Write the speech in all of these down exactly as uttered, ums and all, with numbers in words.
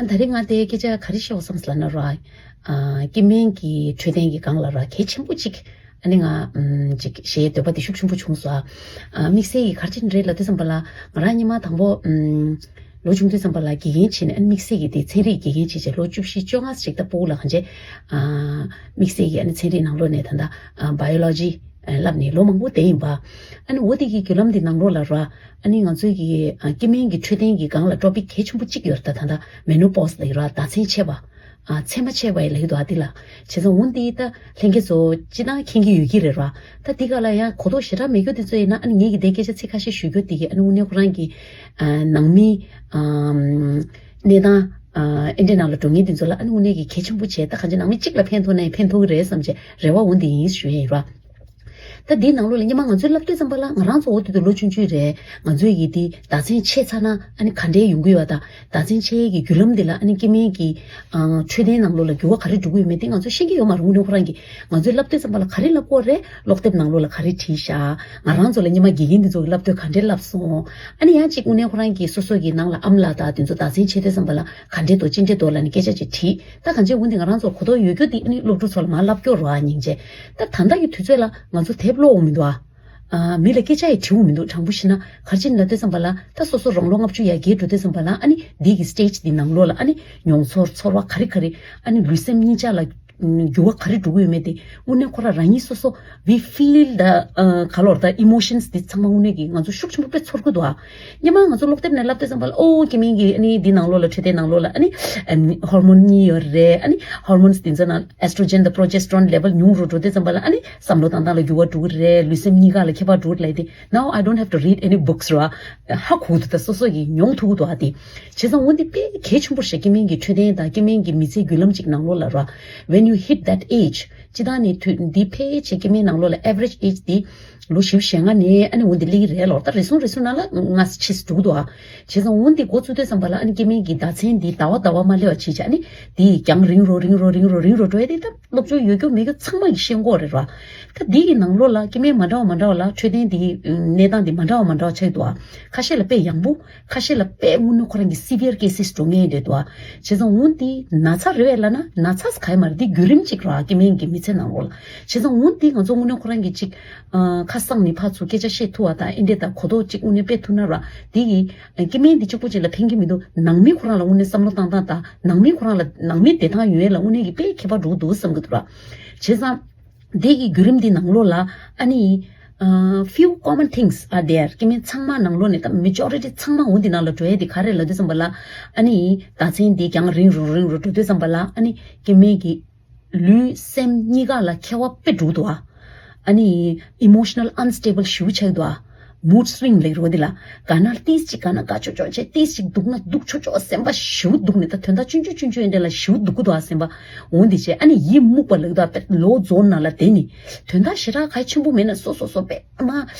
ད་རེས་ང་དེ་སྐད་ཆ་ག་རེ་བཤད་དགོས་བསམ་ཟེར་ལབ་ན་ར། ཨ། སྐྱེ་དམན་གྱི་འཕྲོད་བསྟེན་གྱི་སྒང་ལ་ར་གལ་ཆེན་པོ་གཅིག་ཨ་ནི་ང་ཨམ་ཅིག་ཞེས་འདོད་པ་དེ་ཤུགས་ཆེན་པོ་བྱུང་སོང་། ཨ། དམིགས་བསལ་གྱི་ག་རེ་བྱས་ནས་རེད་ལབ་དུས་ཙམ་པ་ལ། ང་རང་སྔོན་མ་དང་པོ་ཨམ་ལོ་ཆུང་དུས་ཙམ་པ་ལ་དགེ་རྒན་བྱས་ནས། ཨ་ནི་དམིགས་བསལ་གྱི་དེ་ཚན་རིག་དགེ་རྒན་བྱས་བྱས་ལོ་བཅུ་བཞི་བཅོ་ལྔ་ཞིག་ད་སྤུ་གུ་ལ་གང་བྱས། ཨ། དམིགས་བསལ་གྱི་ཨ་ནི་ཚན་རིག་ནང་ལོགས་ནས་ད་ལྟ་ཨ་Biology བསླབས་ནས་ལོ་མང་པོ་བསྡད་ཡིན་པ། ཨ་ནི་འོ་དེ་གི་བརྒྱུད་ལམ་འདི་ནང་ལོགས་ལ་ར། ཨ་ནི་ང་ཚོའི་གི་ཨ་སྐྱེ་དམན་གྱི་འཕྲོད་བསྟེན་གྱི་སྒང་ལ་topic་གལ་ཆེན་པོ་གཅིག་ཡོད་རེད། ད་ད་ལྟ་Menopause་ལབ་ཡོད་ར། ཟླ་མཚན་ཆད་པ། ཨ། མཚན་མ་ཆད་པ་ཡི་ལབ་ཡོད་དོ། ཨ་འདི་ལ། བྱས་ཙང་འོ་འདི་ད་ལྷན་རྒྱས་ཚོ་སྤྱིར་བཏང་མཁྱེན་གྱི་ཡོད་ཀྱི་རེད་ར། ད་འདི་ག་ལ་ཡང་གོ་རྟོགས་ཞེ་དྲག་མེད་རྒྱུ་དེ་ཚོ་ཡིན་ན། ཨ་ནི་ངས་གི་དེ་སྐད་ཆ་ཚིག་ཁ་ཤས་ཞུ་རྒྱུ་དེ་གི་ཨ་ནི་དངོས་གནས་ཁོ་རང་གི་ཨ་ནང་མི་ཨམ་གནས་སྟངས་ཨ་ཨེ་འདྲའི་ནང་ལ་འགྲོ་མཁན་དེ་ཚོ་ལ་ཨ་ནི་དངོས་གནས་ཀྱི་གལ་ཆེན་པོ་བྱས། ད་གང་ཅི་ནང་མི་གཅིག་ལ་ཕན་ཐོགས་ན་ཡང་ཕན་ཐོགས་ཀྱི་རེད་བསམ་བྱས་རེ་བ་འོ་འདི་ཡིན་ཞུ་ཡས་ཡིན་ར། ད་འདིའི་ནང་ལོགས་ལ་སྔོན་མ་ང་ཚོས་བསླབ་དུས་ཙམ་པ་ལ། ང་རང་ཚོ་འོ་དེ་དུས་ལོ་ཆུང་ཆུང་རེད། ང་ཚོས་ཀྱི་འདི་ཟླ་མཚན་ཆད་ཚར་ན་ཨ་ནི་ག་འདྲའི་ཡོང་གི་ཡོད་དང་། ཟླ་མཚན་ཆད་ཀྱི་བརྒྱུད་ལམ་འདི་ལ་ཨ་ནི་སྐྱེ་དམན་གྱི་ཨ་འཕྲོད་བསྟེན་ནང་ལོགས་ལ་འགྱུར་བ་ག་རེ་འགྲོ་གི་ཡོད་མེད་དེ་ང་ཚོས་ཤེས་ཀྱི་ཡོད་མ་རེད། དངོས་གནས་ཁོ་རང་གིས་ང་ཚོས་བསླབ་དུས་ཙམ་པ་ལ་ག་རེ་བསླབ་ཀྱི་ཡོད་རེད། ཀློག་དེབ་ནང་ལོགས་ལ་ག་རེ་བྲིས་ཤག་ང་རང་ཚོ་ལ་སྔོན་མ་དགེ་རྒན་འདི་ཚོ་གིས་བསླབ་དུས་ག་འདྲས་བསླབ་སོང་། ཨ་ནི་ཡང་གཅིག་དངོས་གནས་ཁོ་རང་གིས་སོ་སོ་གི་ནང་ལ་ཨ་མ་ལགས་དང་དེ་ཚོ་ཟླ་མཚན་ཆད་དུས་ཙམ་པ་ལ་ག་འདྲས་འདུག་ཅི་འདྲས་འདུག་ལབ་ནས་སྐད་ཆ་ཅིག་དྲིས། ད་གང་ཅི་འོ་འདི་ང་རང་ཚོ་གོ་རྟོགས་ཡོད་རྒྱུ་དེ་ཨ་ནི་སློབ་ཕྲུག་ཚོ་ལ་མར་བསླབ་སྐྱོར་རོགས་སྙིང་རྗེ། ད་ད་ལྟ་གི་དུས་ཚོད་ལ་ང་ཚོ་དེབ་ཀློག་འོང་མི་འདུག་ཨ། ཨ། མི་ལ་སྐད་ཆ་ཡང་དྲི་འོང་མི་འདུག་དྲང་པོ་བཤད་ན། ག་རེ་བྱས་ནས་ལབ་དུས་ཙམ་པ་ལ། ད་སོ་སོ་རང་ལོ་ལྔ་བཅུ་ཡར་རྒྱས་འགྲོ་དུས་ཙམ་པ་ལ་ཨ་ནི་འདི་གི་stage་འདི་ནང་ལོགས་ལ་ཨ་ནི་མྱོང་ཚོར་ཚོར་བ་ག་རེ་ག་རེ། ཨ་ནི་ལུས་སེམས་གཉིས་ཆ་ལ་འགྱུར་བ་ག་རེ་འགྲོ་གི་ཡོད་མེད་དེ་དངོས་གནས་ཁོ་རང་རང་ཉིད་སོ་སོ། We feel the ཨ་ག་ལབ་དགོས་རེད། ད་emotions་འདི་ཚང་མ་དངོས་གནས་ཀྱི་ང་ཚོ་ཤུགས་ཆེན་པོ་དཔེ་ཚོར་གྱི་འདུག་ཨ། སྔོན་མ་ང་ཚོ་ཀློག་དེབ་ནས་ལབ་དུས་ཙམ་པ་ལ། ཨོ་སྐྱེ་དམན་གྱི་ཨ་ནི་འདི་ནང་ལོགས་ལ་འཕྲོད་བསྟེན་ནང་ལོགས་ལ་ཨ་ནི་ཨམ་hormone་གཉིས་ཡོད་རེད། ཨ་ནི་hormones་དེ་ཚོ་ནང་estrogen་དང་progesterone་level་ཉུང་རུ་འགྲོ་འགྲོ་དུས་ཙམ་པ་ལ་ཨ་ནི་བསམ་བློ་བཏང་སྟངས་ལ་འགྱུར་བ་འགྲོ་གི་རེད། ལུས་སེམས་གཉིས་ཀ་ལ་ཁྱད་པར་འགྲོ་གི་རེད་ལབ་དེ། Now I don't have to read any books་ར། ཧ་གོ་གི་འདུག་ད་སོ་སོ་གིས་མྱོང་ཐུབ་ཀྱི་འདུག་ཨ། དེ་བྱས་ཙང་འོ་འདི་དཔེ་གལ་ཆེན་པོ་རེད་ཤག་སྐྱེ་དམན་གྱི་འཕྲོད་བསྟེན་དང་སྐྱེ་དམན་གྱི་མི་ཚེའི་བརྒྱུད་ལམ་ཅིག་ནང་ལོགས་ལ་ར། When you hit that age། སྤྱིར་བཏང་ནས་དུས་འདི་ཕལ་ཆེར་སྐྱེ་དམན་ནང་ལོགས་ལ་average age་འདི་ལོ་བཞི་བཅུ་ཞེ་ལྔ་ནས་ཨ་ནི་འོ་འདི་སླེབས་ཀྱི་རེད་ལོ། ད་རེ་ཟུང་རེ་ཟུང་ནང་ལ་ང་ཕྱིས་འགྲོ་གི་འདུག་ཨ། བྱས་ཙང་འོ་འདི་འགོ་བཙུགས་དུས་ཙམ་པ་ལ་ཨ་ནི་སྐྱེ་དམན་གྱི་ཟླ་མཚན་འདི་ཟླ་བ་ཟླ་བ་མ་སླེབས་པ་བྱས་བྱས་ཨ་ནི་འདི་རྒྱང་རིང་རུ་རིང་རུ་རིང་རུ་རིང་རུ་འགྲོ་ཡ་དེ་ད་སློབ་སྦྱོང་ཡོད་རྒྱུ་མེད་རྒྱུ་ཚང་མ་གིས་ཤེས་ཀྱི་ཡོད་རེད་ར། ད་འདི་གི་ནང་ལོགས་ལ་སྐྱེ་དམན་མ་འདྲ་བ་མ་འདྲ་བ་ལ་འཕྲོད་བསྟེན་འདི་གནས་སྟངས་འདི་མ་འདྲ་བ་མ་འདྲ་བ་ཆགས་ཀྱི་འདུག་ཨ། ཁ་ཤས་ལ་དཔེ་ཡང་པོ། ཁ་ཤས་ལ་དཔེ་དངོས་གནས་ཁོ་རང་གི་severe cases་འགྲོ་མཁན་རེད་འདུག་ཨ། བྱས་ཙང་འོ་འདི་ན་ཚ་རེད་པས་ལབ་ན་ན་ཚ་ག་ཡི་མ་རེད། འདི་བརྒྱུད་རིམ་གཅིག་ར་སྐྱེ་དམན་གྱི་མི་ཚེ་ནང་ལོགས་ལ། བྱས་ཙང་འོ་འདི་ང་ཚོ་དངོས་གནས་ཁོ་རང་གི་གཅིག་ཨ་ཁ་གསང་ནས་ཕར་ཚུར་སྐད་ཆ་བཤད་ཐུབ་པ་དང་ཨེ་འདྲས་དང་གོ་རྟོགས་གཅིག་དངོས་གནས་སྤེལ་ཐུབ་ན་ར། འདི་གི་སྐྱེ་དམན་འདི་གཅིག་པོ་གཅིག་ལ་ཕན་གྱི་མི་འདུག་ནང་མི་ཁོ་རང་ལ་དངོས་གནས་བསམ་བློ་བཏང་སྟངས་དང་ནང་མི་ཁོ་རང་ལ་ནང་མི་བདེ་ཐང་ཡོང་ཡས་ལ་དངོས་གནས་ཀྱི་དཔེ་ཁྱད་པར་འགྲོ་གི་འདུག་བསམ་གྱི་འདུག་ར། བྱས་ཙང་། འདི་གི་བརྒྱུད་རིམ་འདི་ནང་ལོགས་ལ་ཨ་ནི། ཨ། few common things are there. སྐྱེ་དམན་ཚང་མ་ནང་ལོགས་ནས་ད་majority་ཚང་མ་འོ་འདི་ནང་ལ་འགྲོ་ཡས་འདི་ག་རེ་ལབ་དུས་ཙམ་པ་ལ། ཨ་ནི་ཟླ་མཚན་འདི་རྒྱང་རིང་རུ་རིང་རུ་འགྲོ་དུས་ཙམ་པ་ལ་ཨ་ནི་སྐྱེ་དམན་གྱི་ལུས་སེམས་གཉིས་ཀ་ལ་ཁྱད་པར་དཔེ་འགྲོ་གི་འདུག་ཨ། ཨ་ནི་emotional unstable་ཞེ་པོ་ཆགས་ཀྱི་འདུག་ཨ། Mood swing་ལབ་རོ་འདི་ལ། དགའ་ན་ཏིས་ཅིག་དགའ་ན་དགའ་ཆོག་ཆོག་བྱས། ཏིས་ཅིག་སྡུག་ན་སྡུག་ཆོག་ཆོག་སེམས་པ་ཞེ་པོ་སྡུག་ནས་ད་དོན་དག་ཆུང་ཆུང་ཆུང་ཆུང་འདི་ལ་ཞེ་པོ་སྡུག་གི་འདུག་ཨ་སེམས་པ། འོ་འདི་བྱས་ཨ་ནི་ཡིད་སྨུག་པ་ལབ་ཀྱི་འདུག་ཨ། དཔེ་ལོ་རྫོགས་ནང་ལ་བསྡད་ནི། དོན་དག་ཞེ་དྲག་གལ་ཆེན་པོ་མེད་ན་སོ་སོ་སོ་དཔེ་མ་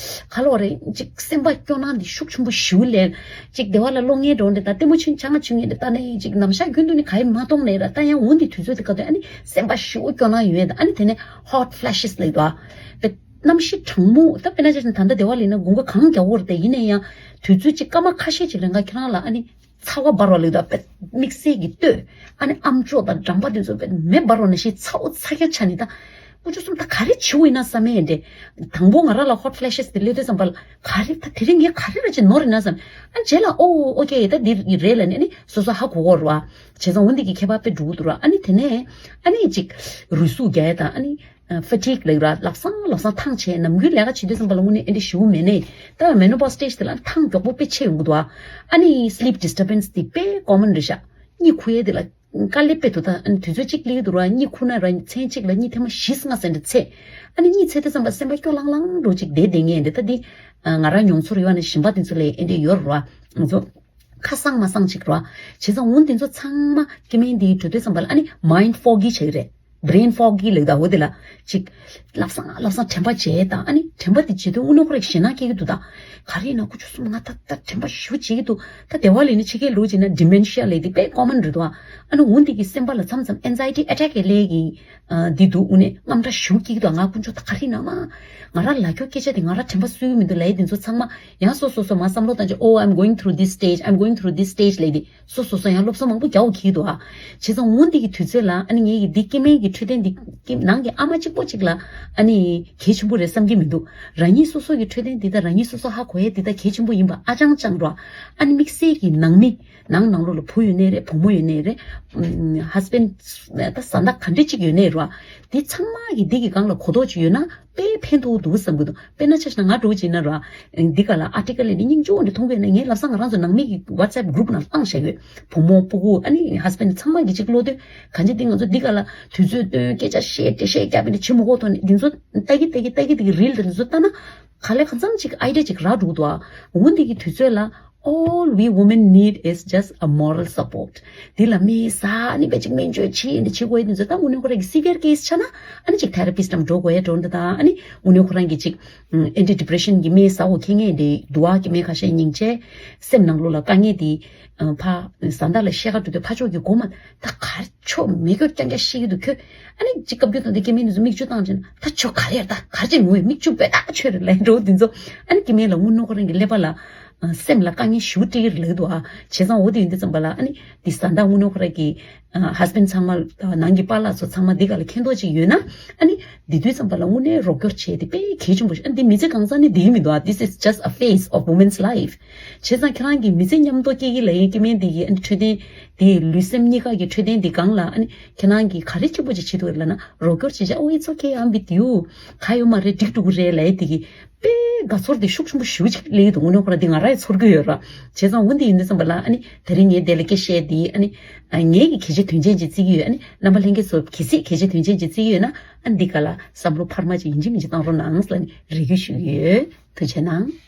ག་ལབ་རེད། ཅིག་སེམས་པ་སྐྱོ་སྣང་འདི་ཤུགས་ཆེན་པོ་ཞེ་པོ་ལས། ཅིག་སྡེ་བ་ལ་གློག་བརྙན་འདྲ་འདི་ད་ལྟད་མོ་ཆུང་ཆུང་ཆུང་ངེ་འདི་ལྟ་ནས་ཅིག་ནམ་ཞག་རྒྱུན་དུ་ནི་ག་ཡི་མ་མཐོང་ནས་ར། ད་ཡང་འོ་འདི་དུས་ཚོད་འདི་ག་དུས་ཨ་ནི་སེམས་པ་ཞེ་པོ་སྐྱོ་སྣང་ཡོད་ཡ་ད་ཨ་ནི་དེ་ནས་hot flashes་ལབ་ཀྱི་འདུག་ཨ། དཔེ་གནམ་གཤིས་གྲང་མོ་ད་དཔེར་ན་ཆ་བཞག་ན་ད་ལྟ་སྡེ་བ་ལ་ཡིན་ན་དགུན་ཁ་གངས་རྒྱག་གི་རེད་དེ། ཡིན་ན་ཡང་དུས་ཚོད་ཅིག་སྐར་མ་ཁ་ཤས་ཅིག་རིང་ག་ཁྱེད་རང་ལ་ཨ་ནི་ཚ་བ་འབར་བ་ལབ་ཀྱི་འདུག་ཨ། དཔེ་དམིགས་བསལ་གྱི་ལྟོས། ཨ་ནི་ཨམ་ཅོག་དང་འགྲམ་པ་དེ་ཚོ་དཔེ་མེ་འབར་བ་ནང་བཞིན་ཚ་བོ་ཚ་གྱང་ཆགས་ནས་ད། ཀུ་ཅོ་གསུམ་ད་ག་རེ་བྱེད་དགོས་ཡིན་ན་བསམ་ཡས་འདྲ། དང་པོ་ང་རང་ལ་hot flashes་དེ་སླེབས་དུས་ཙམ་པ་ལ་ག་རེ་ད་དེ་རིང་ངས་ག་རེ་ར་ཅིག་ནོར་ཡིན་ན་བསམ། ཨ་རྗེས་ལ་ཨོ་ཨོ་ཀེ་ད་འདི་རེད་ལབ་ནས་ཨ་ནི་སོ་སོ་ཧ་གོ་གོ་རེད་བ། བྱས་ཙང་འོ་འདི་གི་ཁྱད་པར་དཔེ་འགྲོ་གི་འདུག་ར། ཨ་ནི་དེ་ནས་ཨ་ནི་ཅིག་རུས་ཟུག་རྒྱག་ཡས་དང་ཨ་ནི་fatigue་ལབ་ར། ལམ་སང་ལམ་སང་ཐང་ཆད། ནམ་རྒྱུན་ལས་ཀ་བྱེད་དུས་ཙམ་པ་ལ་དངོས་གནས་ཨེ་འདྲ་ཞེ་པོ་མེད་ནས། ད་menopause stage་དེ་ལ་ཐང་མགྱོགས་པོ་དཔེ་ཆེ་ཡོང་གི་འདུག་བ། ཨ་ནི་sleep disturbance་དེ་དཔེ་common་རེད་ཤག་གཉིད་ཁུག་ཡས་དེ་ལ། དཀའ་ལས་དཔེ་འདུག་ད་དུས་ཚོད་གཅིག་སླེབས་འདུག་ར། གཉིད་ཁུག་ན་ར་མཚན་གཅིག་ལ་གཉིད་ཐེངས་མ་བཞི་ལྔ་ཙམ་འདྲ་ཚད། ཨ་ནི་གཉིད་ཚད་དུས་ཙམ་པ་སེམས་པ་སྐྱོ་ལང་ལང་འདྲ་ཅིག་བསྡད་བསྡད་ངེས་འདི་ད་འདི། ང་རང་མྱོང་ཚོར་ཡོད། ཨ་ནི་གཞན་པ་དེ་ཚོ་ལ་ཨེ་འདྲ་ཡོད་ར། ང་ཚོ་ཁ་སང་མ་སང་ཅིག་ར། བྱས་ཙང་འོ་འདི་ཚོ་ཚང་མ་སྐྱེ་དམན་འདི་འགྲོ་དུས་ཙམ་པ་ལ་ཨ་ནི་mind foggy་བྱེད་ཀྱི་རེད། brain foggy ལབ་ད་འོ་དེ་ལ་ཅིག་ལབ་སང་ལབ་སང་དྲན་པ་བརྗེད་དང་། ཨ་ནི་དྲན་པ་དེ་བརྗེད་དུས་དངོས་གནས་ཁོ་རང་ཞེད་སྣང་སྐྱེ་གི་འདུག་ད། ག་རེ་ཡིན་ན་ཁུ་ཆུ་གསུམ་ང་ད་ད་དྲན་པ་ཞེ་པོ་བརྗེད་ཀྱི་འདུག་ད་སྡེ་བ་ལས་ནི་ཕྱི་རྒྱལ་ལུགས་བྱས་ན་dementia ལབ་དེ་དཔེ་common རེད་འདུག་ཨ་ནི་འོ་འདི་གི་སེམས་པ་ལ་མཚམས་མཚམས་anxiety attack ལས་ཀྱི་འདི་འདུག་ཨུ་ནས་དངངས་སྐྲག་ཞེ་པོ་སྐྱེ་གི་འདུག་ང་དཀོན་མཆོག་ད་ག་རེ་ཡིན་ན་མ་ང་རང་ལ་ཁྱོ་སྐད་ཆ་དེ་ང་རང་དྲན་པ་གསོས་ཀྱི་མི་འདུག་ལབ་ཡ་དེ་ཚོ་ཚང་མ་ཡང་སོ་སོ་སོ་མ་བསམ་བློ་བཏང་ཅིག Oh, I'm going through this stage, I'm going through this stage ལབ་དེ། སོ་སོ་སོ་ཡང་སློབ་གསོ་མང་པོ་རྒྱག་འོ་གི་འདུག་ཨ། བྱས་ཙང་འོ་འདི་གི་དུས་ཚོད་ལ་ཨ་ནི་ངེད་ཀྱི་འདི་སྐྱེ་དམན་གྱི་འཕྲོད་བསྟེན་འདི་སྐྱེ་ནང་གི་ཨ་མ་གཅིག་པོ་གཅིག་ལ་ཨ་ནི་གལ་ཆེན་པོ་རེད་བསམ་གྱི་མི་འདུག་རང་ཉིད་སོ་སོ་གི་འཕྲོད་བསྟེན་འདི་དང་རང་ཉིད་སོ་སོ་ཧ་གོ་ཡས་འདི་དང་གལ་ཆེན་པོ་ཡིན་པ་ཨ་ཅང་ཅང་རོ། ཨ་ནི་དམིགས་བསལ་གྱི་ནང་མི་ནང་ནང་ལོགས་ལ་བུ་ཡོད་ནའི་རེད། བུ་མོ་ཡོད་ནའི་རེད། ཨུམ། husband ད་བཟའ་ཟླ་ག་འདྲ་གཅིག་ཡོད་ནའི་རོ། འདི་ཚང་མ་གི་འདི་གི་སྒང་ལ་གོ་རྟོགས་ཅིག་ཡོད་ན་དཔེ་ཕན་ཐོགས་འདུག་བསམ་གི་འདུག་དཔེར་ན་ཆ་བཞག་ན་ང་འདྲ་བོ་བྱས་ན་ར། འདི་ག་ལ་article ལས་ནི་སྙིང་རྗེ་བོ་འདྲ་མཐོང་གི་ཡོད་ན་ངས་ལབ་སང་ང་རང་ཚོ་ནང་མི་གི་WhatsApp group ནང་བཏང་བཞག་ཡོད། བུ་མོ་སྤུ་གུ་ཨ་ནི་husband ཚང་མ་གི་གཅིག་བློ་འདོད་གང་ཅི་འདི་ང་ཚོ་འདི་ག་ལ་དུས་ཚོད་བཏོན་སྐད་ཆ་བཤད་འགྲེལ་བཤད་རྒྱབ་པ་ནི་བྱེད་མ་དགོས་ཐོག་ནས་འདི་ཚོ་ལྟ་གི་ལྟ་གི་ལྟ་གི་འདི་གི་reel དེ་ཚོ་ལྟ་ན་ག་ལེ་གང་འཚམ་ཅིག་idea ཅིག་རག་འགྲོ་གི་འདུག་ཨ། འོ་འདི་གི་དུས་ཚོད་ལ། All we women need is just a moral support. འདི་ལ་མི་ཟ་ནི་བེ་ཅིག་སྨན་བཅོས་བྱེད་ནི་བྱེད་དགོས་ཡ་འདི་ཚོ་ད་དངོས་གནས་ཁོ་རང་གི་severe case ཆགས་ན་ཨ་ནི་ཅིག་therapist ལམ་འགྲོ་དགོས་ཡ་འགྲོ་འདི་ད་ཨ་ནི་དངོས་གནས་ཁོ་རང་གི་ཅིག་anti depression གི་སྨན་ཟ་འོ་ཁེ་ངེས་འདི་དུ་བ་གི་སྨན་ཁ་ཤས་སྙིང་རྗེ་སེམས་ནང་ལོགས་ལ་དཀའ་ངལ་འདི་ཕ་ཟ་འདྲ་ལ་བཤད་ཁ་འགྲོ་དུས་ཕ་ཕྱོགས་ཀྱི་སྒོ་མ་ད་གར་ཆོ་མི་གོ་རྐྱང་རྐྱང་ཤི་གི་འདུག་ཁྱོད། ཨ་ནི་ཅིག་སྐབས་རྒྱུ་དང་དེ་སྐྱེ་དམན་དེ་ཚོ་མིག་ཆུ་བཏང་ཅིང་ད་ཆོ་ག་རེ་ད་ག་ཅིག་ངུས་མིག་ཆུ་བེ་ད་ཆོས་རེ་ལས་འགྲོ་དེ་ཚོ་ཨ་ནི་སྐྱེ་དམན་ལ་དངོས་གནས་ཁོ་རང་གི་ཀླད་པ་ལ་སེམས་ལ་དཀའ་ངལ་ཞུ་སྤྲད་ཀྱི་རེད་འདུག་ཨ། བྱས་ཙང་འོ་དེ་ཡིན་དུས་ཙམ་པ་ལ་ཨ་ནི་དེ་ཟ་འདྲ་དངོས་གནས་ཁོ་རང་གི་husband ཚང་མ་ནང་གི་པཱ་ལགས་ཚོ་ཚང་མ་དེ་ག་ལ་མཁྱེན་རྟོགས་ཅིག་ཡོད་ན་ཨ་ནི་དེ་དུས་ཙམ་པ་ལ་དངོས་གནས་རོགས་སྐྱོར་བྱས་དེ་དཔེ་གལ་ཆེན་པོ་ཞིག་ཨ་ནི་དེ་མི་ཚེ་གང་ཚང་ནི་དེ་མི་འདུག་ཨ། This is just a phase of women's life. བྱས་ཙང་ཁྱེད་རང་གི་མི་ཚེ་མཉམ་དུ་སྐྱེལ་གྱི་ལ་ཡིན་སྐྱེ་དམན་དེ་གི་ཨ་ནི་འཕྲོད་བསྟེན་དེ་ལུས་སེམས་གཉིས་ཀ་གི་འཕྲོད་བསྟེན་དེ་སྒང་ལ་ཨ་ནི་ཁྱེད་རང་གིས་ག་རེ་གཅིག་པོ་ཅིག་བྱེད་ཐུབ་རེད་ལབ་ན་རོགས་སྐྱོར་བྱེད་བྱ། Oh, it's okay, I'm with you. ག་ཡོད་མ་རེད། འགྲིག་འགྲོ་གི་རེད་ལབ་ཡ་དེ་གི་དཔེ་དགའ་ཚོར་དེ་ཤུགས་ཆེན་པོ་ཞེ་པོ་ཅིག་སླེབས་ཀྱི་འདུག་དངོས་གནས་ཁོ་རང་དེ་ང་རང་ཡང་ཚོར་གྱི་ཡོད་ར། བྱས་ཙང་འོ་འདི་ཡིན་དུས་ཙམ་པ་ལ་ཨ་ནི་དེ་རིང་ངས་དེ་ལ་སྐད་བཤད་དེ་ཨ་ནི་ངས་ཀྱི་གལ་ཆེ་དོན་ཆེན་ཅིག་བརྩི་གི་ཡོད། ཨ་ནི་རྣམ་པ་ལྷན་རྒྱས་ཚོ་གལ་སྲིད་གལ་ཆེ་དོན་ཆེན་ཅིག་བརྩི་གི་ཡོད་ན་ཨ་ནི་འདི་ག་ལ་བསམ་བློ་འཕར་མ་ཅིག་ཡིན་གཅིག་མིན་གཅིག་བཏང་རོགས་གནང་ལབ་ནས་རེ་སྐུལ་ཞུ་གི་ཡོད། ཐུགས་རྗེ་གནང་།